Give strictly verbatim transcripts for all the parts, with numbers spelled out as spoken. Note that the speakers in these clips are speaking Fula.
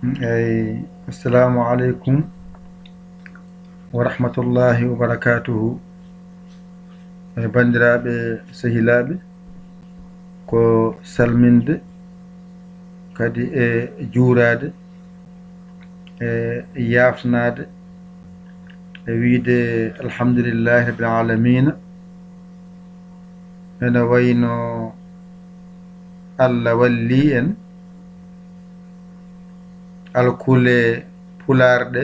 Eyi, assalamu aleykum wa rahmatullahi wa barakatuhu. E banndiraaɓe, sehilaaɓe, ko salminde, kadi e juuraade, e yaafnaade, e wiyde alhamdulillahi rabbil aalamiina. Ene wayno Allah wallii en, alkule Pulaar ɗe,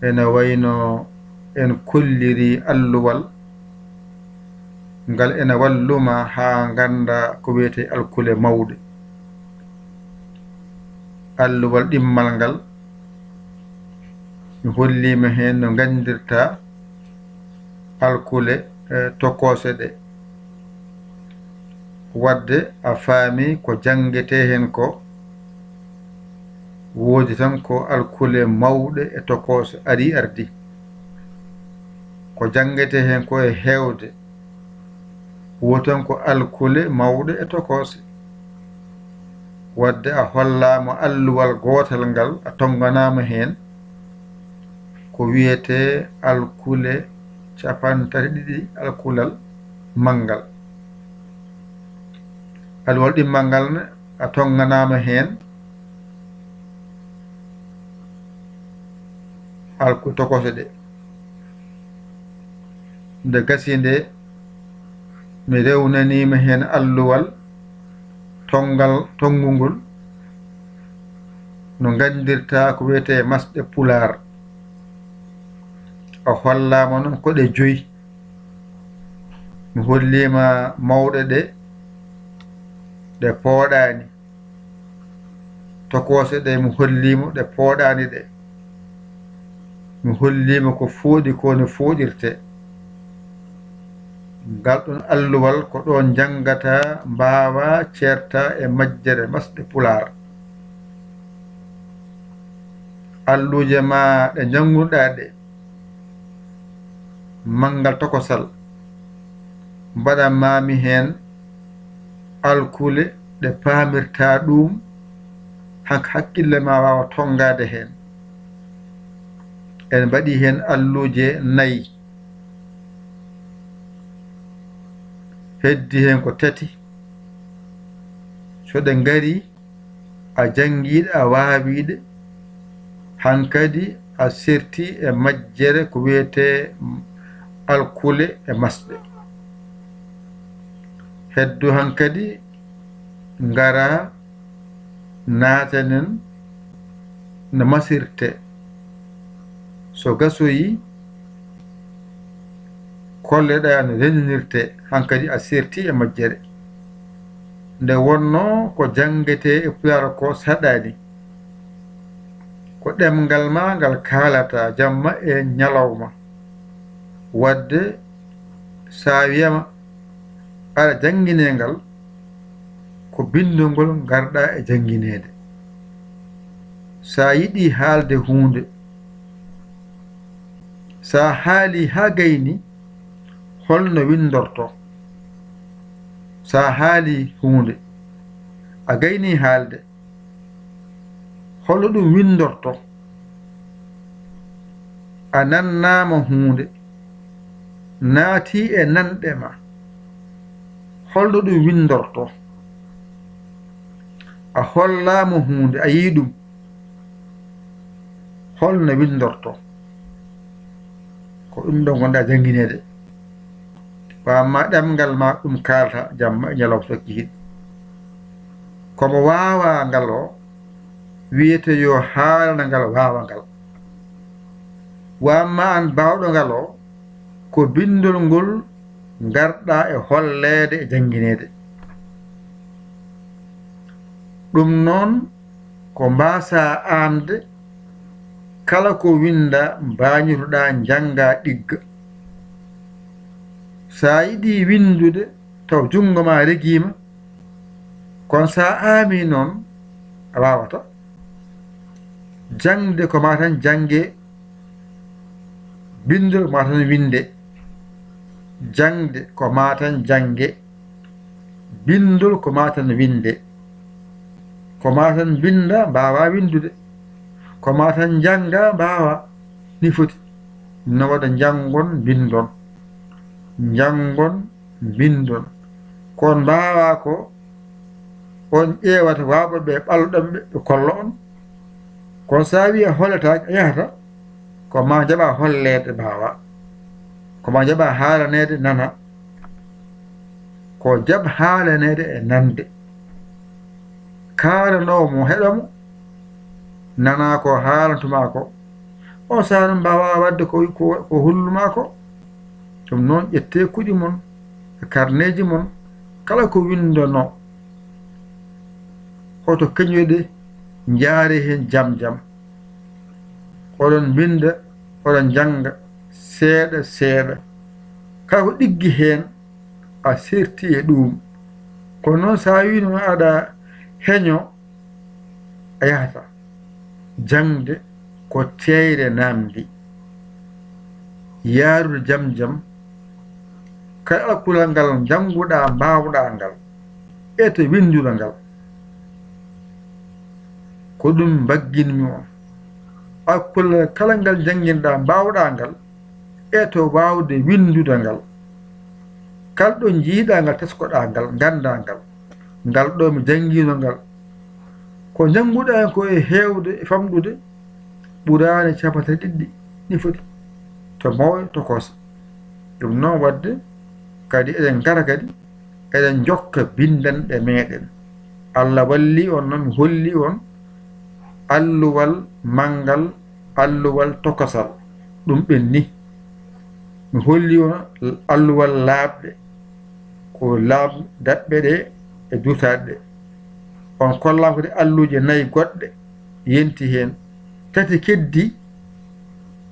ene wayno en kollirii alluwal ngal ene wallu ma haa ngannda ko wiyetee alkule mawɗe. Alluwal ɗimmal ngal, mi holliima heen no nganndirta alkule, eh, tokoose ɗe. Waɗde a faami ko janngetee heen ko, woodi tan ko alkule mawɗe e tokoose arii ardii. Ko janngetee heen ko e heewde, woodi tan ko alkule mawɗe e tokoose. Waɗde a hollaama alluwal gootal ngal, a tonnganaama heen ko wiyetee alkule cappanɗe tati ɗiɗi, alkulal manngal. Alluwal ɗimmal ngal ne, a tonnganaama heen alkule tokoose ɗe. Nde gasi nde, mi rewnaniima heen alluwal tonngal, tonngungol no nganndirta ko wiyetee masɗe Pulaar. A hollaama noon ko ɗe joyi. Mi holliima mawɗe ɗe, ɗe pooɗaani. Tokoose ɗe mi holliimo ɗe pooɗaani ɗe. Mi holliimo ko fooɗi ko no fooɗirtee. Ngal ɗoon alluwal ko ɗoon njanngata, mbaawa ceerta e majjere masɗe Pulaar. Alluuje ma ɗe njanngunoɗaa ɗe, manngal tokosal, mbaɗan maa mi heen alkule ɗe paamirta ɗum, hank-, hakkille ma waawa tonngaade heen. En mbaɗi heen alluuje nayi, heddi heen ko tati. So ɗe ngarii, a janngiiɗe, a waawiiɗe, hankadi a serti e majjere ko wiyetee alkule e masɗe. Heddo hankadi ngara naatanen no masirte. So gasoyi, kolleɗaa no renndinirtee, hankadi a serti e majjere. Nde wonnoo ko janngetee e Pulaar ko saɗaani. Ko ɗemngal ma ngal kaalata jamma e ñalawma. Waɗde, so a wiyaama aɗa jannginee ngal, ko binndol ngol ngarɗaa e janngineede. So a yiɗii haalde huunde, so a haalii haa gayni, hol no winndortoo? So a haalii huunde, a gaynii haalde, hol no ɗum winndortoo? A nannaama huunde, naatii e nanɗe ma, hol no ɗum winndortoo? A hollaama huunde, a yii ɗum, hol no winndortoo? Ko ɗum ɗoon ngonɗaa janngineede. Ko amma ɗemngal ma ɗum kaalata jamma e ñalawma so kihiiɗe. Ko mo waawaa ngal o wiyetee yo haalana ngal waawa ngal. Wa amma aan baawɗo ngal o, ko binndol ngol ngarɗaa e holleede e janngineede. Ɗum noon ko mbaasaa aamde, kala ko winndaa mbaañotoɗaa njanngaa ɗigga. So a yiɗii winndude taw junngo ma regiima, kono so a aamii noon a waawataa. Jaŋde ko maa tan janngee, binndol ko maa tan winndee. Jaŋde ko maa tan janngee, binndol ko maa tan winndee. Ko Ko maa tan mbinnda, mbaawaa winndude. Ko maa tan njannga, mbaawaa. Ni foti. No waɗa njangon, mbinndon. Njangon, mbinndon. Ko on mbaawaa ko, on ƴeewata waawɓe ɓe, ɓalloɗon ɓe, ɓe kolla on. Kono so a wiyi a hollataake, a yahata. Ko maa jaɓa holleede, mbaawaa. Ko maa jaɓa haalaneede, nana. Ko jaɓ haalaneede e nande. Kaalanoowo mo, heɗa mo, nana ko haalantumaa ko. O sahaa no mbaawaa waɗde ko, ko, ko hollumaa ko. Ɗum noon, ƴettee kuɗi mon e karneeji mon, kala ko winndanoo, hoto keñoɗe, njaaree heen jam jam. Oɗon mbinnda, oɗon njannga seeɗa seeɗa. Kala ko ɗiggi heen, a seerti e ɗuum. Kono noon, so a wiino aɗa heño, a yahata. Jaŋde ko teeyre naamndi, yaarude jam jam. Kala alkulal ngal njannguɗaa, mbaawɗaa ngal, eto winndude ngal. Ko ɗum mbagginmi on. Alkulal kala ngal njannginɗaa, mbaawɗaa ngal, eto waawde winndude ngal. Kala ɗo njiiɗaa ngal, teskoɗaa ngal, nganndaa ngal. Ngal ɗo mi janngiino ngal. Ko njannguɗaa heen ko e heewde e famɗude, ɓuraani cappanɗe ɗiɗi ni foti to mawɓe tokoosa. Ɗum noon waɗde kadi eɗen ngara kadi, eɗen njokka binndanɗe meeɗen. Allah walli on noon, mi holli on alluwal manngal, alluwal tokosal, ɗum ɓenni. Mi holli on alluwal laaɓɗe, ko laaɓ daɓɓe ɗe e duutaaɗe ɗe. On kollaama kadi alluuje nayi goɗɗe yenti heen, tati keddi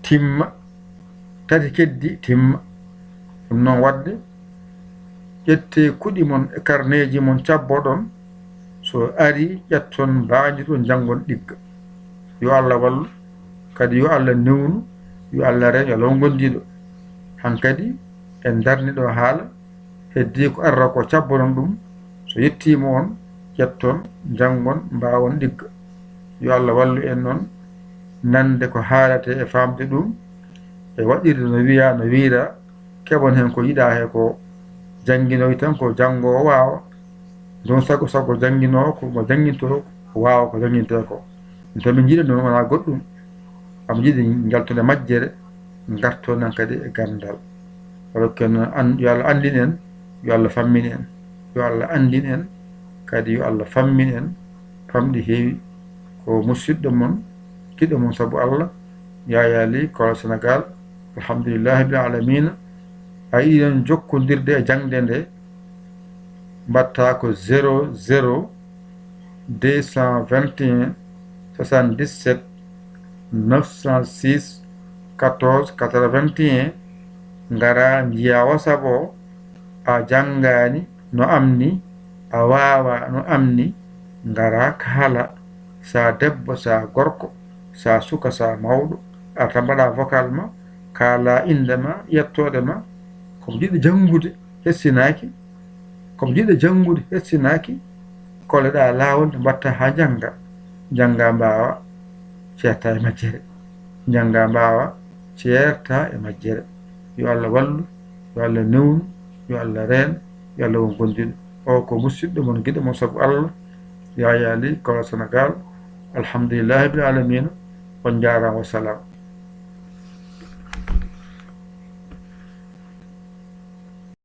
timma, tati keddi timma. Ɗum noon waɗde, ƴettee kuɗi mon e karneeji mon, cabboɗon, so arii, ƴetton, mbaajirɗon, njanngon, ɗigga. Yo Allah wallu, kadi yo Allah newnu, yo Allah reen, yo Allah won gondiiɗo. Hankadi en ndarni ɗo haala, heddii ko arata ko, cabboɗon ɗum, so yettiima on, ƴetton, njanngon, mbaawon, ɗigga. Yo Allah wallu en noon nande ko haalatee e faamde ɗum, e waɗirde no wiyaa, no wiyraa, keɓon heen ko yiɗaa hee ko, jannginoy tan ko janngoowo waawa. Ɗum sago, sago jannginoowo ko mo janngintoo, waawa ko janngintee ko. Ɗum tan min njiɗi, ɗum wonaa goɗɗum. Am njiɗi njaltude majjere, ngartoɗen kadi e ganndal. Wala ko en an-, yo Allah anndin en, yo Allah fammin en. Yo Allah anndin en, kadi yo Allah fammin en. Famɗi heewi. Ko musidɗo mon, giɗo mon sabu Allah, Yaya Ly, Kolo Senegal. Alhamdulillahi rabbil alamina. A yiɗi noon jokkondirde e jaŋde nde, mbaɗta ko zéro zéro deux cent vingt et un soixante-dix-sept neuf cent six quatorze quatre-vingt-un. Ngara njiya WhatsApp o, a janngaani no am ni, a waawaa no am ni, ngara kaala, sa debbo, sa gorko, sa suka, sa mawɗo, arta mbaɗa vocal ma, kaala innde ma, yettoode ma, ko mi jiɗɗo janngude, hessinaaki, ko mi jiɗɗo janngude, hessinaaki, kolleɗaa laawol nde mbaɗta haa njannga, njannga mbaawa ceerta e majjere, njannga mbaawa ceerta e majjere. Yo Allah wallu, yo Allah newnu, yo Allah reen, yo Allah won gondiiɗo. O ko musidɗo mon, giɗo mon sabu Allah, Yaya Ly, Kolo Senegal. Alhamdulillahi rabbil alamina. On njaaraama, wassalam.